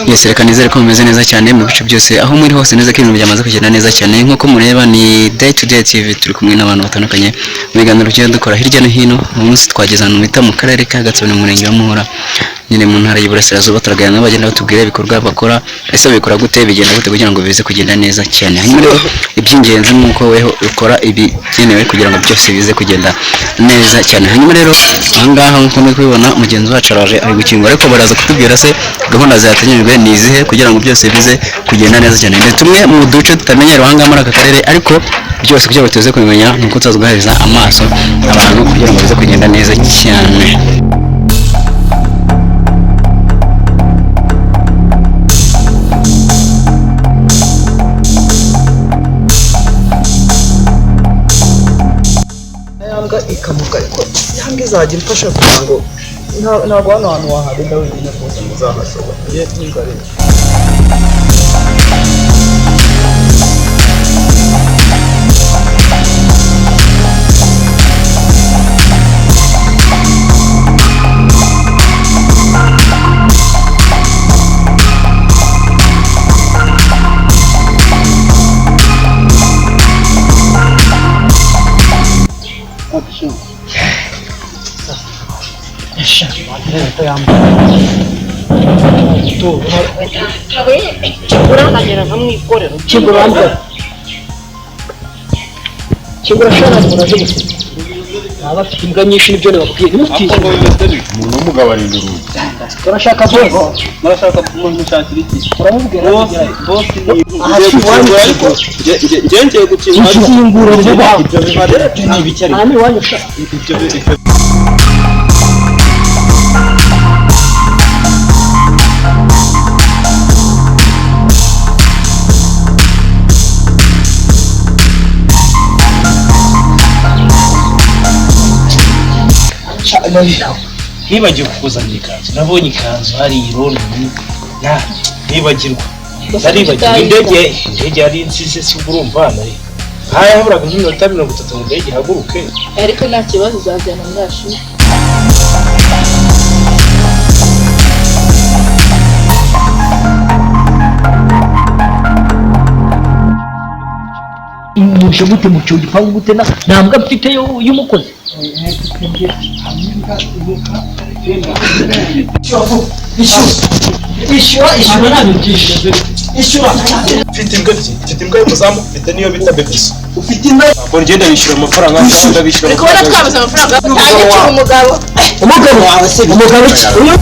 Yes, reka nizere ko mumeze neza cyane mu bice byose aho muri hose, neza ko ibintu byamaze kugenda neza cyane. Nk'uko mureba ni Day to Day TV, turi kumwe n'abantu batandukanye mu biganiro tugenda dukora hirya no hino. Uyu munsi twageze ahantu bita mu karere ka Gatsibo, mu murenge wa Muhura, nyine mu ntara y'Iburasirazuba. Turaganira nabo, bagenda batubwira ibikorwa bakora, ese babikora gute, bigenda gute kugira ngo bize kugenda neza cyane. Hanyuma rero iby'ingenzi ni uko weho ukora ibigenewe kugira ngo byose bize kugenda neza cyane. Hanyuma rero ahangaha nk'uko muri kubibona, mugenzi wacu araje ari gukingura, ariko baraza kutubwira se gahunda zateganyijwe ni izihe kugira ngo byose bize kugenda neza cyane. Ni tumwe mu duce tutamenyerewe ahangaha muri aka karere, ariko byose kugira ngo tuze kubimenya ni uko tuza guhereza amaso abantu kugira ngo bize kugenda neza cyane. Yambwa ikamuka, ariko yambwa izajya imfasha kugira ngo ntabwo hano hantu wahagenda wenyine rwose ngo uzahashobora. Njye ntugarebe. Kigura nkamwikorera. Kigura mbwa. Kigura shana muraje guseka. Baba bafite imbwa nyinshi, nibyo nababwiye. Ntimutiye. Umuntu w'umugabo arinda urugi. Turashaka boss. Murashaka mushakira iki? Uramubwira. Boss, boss ni Aha si iwanyu. Ariko nge ngiye gukingura. Kingura vuba. Ibyo biba rero ni ibiki ariko? Aha ni iwanyu sha. Ibyo ibyo Nibagiwe kukuzanira ikanzu, nabonye ikanzu hari i London, na nibagirwa, naribagiwe. Indege yari nsize, si ubwo urumva nari haburaga nk'iminota 30 ngo indege ihaguruke. Ariko nta kibazo, uzajyana muri Ashiya. Muje gute mu cyo gipangu gute na nta mbwa mfite y'umukozi. Ishyura, ishyura, ntabwo byishyura. Ishyura. Mfite imbwa ebyiri, mfite imbwa y'umuzamu, mfite n'iyo bita bebiso. Ufite imbwa? Ntabwo ngenda bishyura amafaranga, ndabishyura. Uri kubona twabuze amafaranga utangicura umugabo. Umugabo wawe se, umugabo iki? Uyu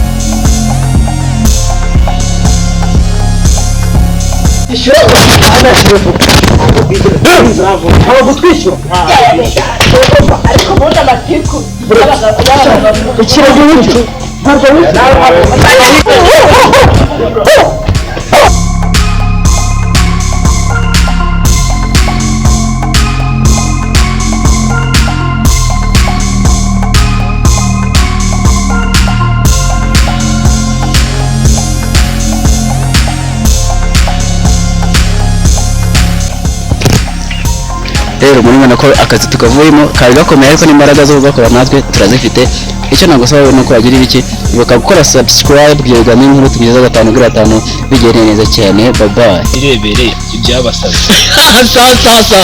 ishyura anashyura vuba. Ntabwo twishyura. Ariko ubundi amatiku Ikirego w'icyo ntabwo w'icyo. Rero murabona ko akazi tukavuyemo kari gakomeye, ariko n'imbaraga zo kugakora natwe turazifite. Icyo nagusaba rero ni uko wagira ibiki, ibuka gukora subscribe kugira ngo n'inkuru tugeze gatanu kuri gatanu bigende neza cyane. Bye bye. Irebere ibyabasabye. Sa sa sa.